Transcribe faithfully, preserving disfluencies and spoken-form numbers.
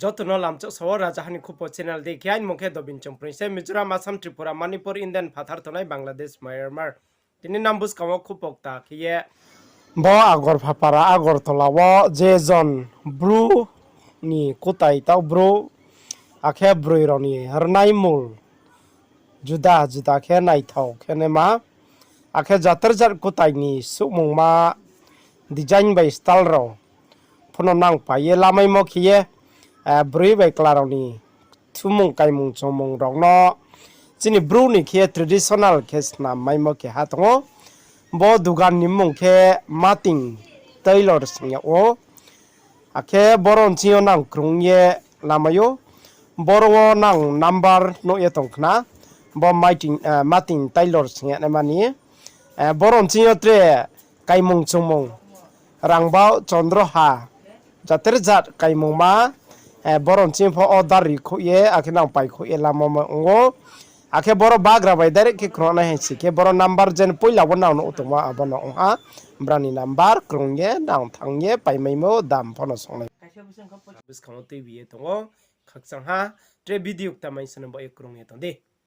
Joto no lamchouh sa wo Rajaha ni Khupo channel dei khe, aini mung khe Dobin Chongproi se, Mizoram, Assam, Tripura, Manipur, Indian phathar tongnai Bangladesh, Myanmar. Tini nang buskang wo khupo kta khe ye bo Agarpha para Agartala wo je jon Bru ni kutai tau Bru, akhe broi rao ni rnaimul juda juda khe naithao khe naima, akhe jater jat kutai ni suhmungma design bai style rao pho no nang pai ye lamaimo khe ye, broi bai kla rao ni thumung kaimung chungmung rao no chini Bru ni khe traditional khe snam maimo keha tong ou. Bo dugan ni mmung khe Mating Tailor sing yag ou. Akhe boro nching yo nang krung ye lamai ou. Boro wo nang number nuh ye tong khna. Bo Mating Tailor sing yag naima ni. Boro nching yo tre kaimung chungmung, rangbao, chondroha, jater jat kaimungma, boro nching pho order ri khouh ye, akhe nang pai khouh ye lamo ong ou. Akhe boro bagra bai direct khe khna nai hai si khe, boro number je poila wo nang nuh tongmo abo no ong ha. Brao ni number krung ye nang thanng ye paimaimo dam pho no song nai. Buskang wo tuibi ye tong ou, khakchang ha, tre video kta mai sano bo ye krung ye tong di.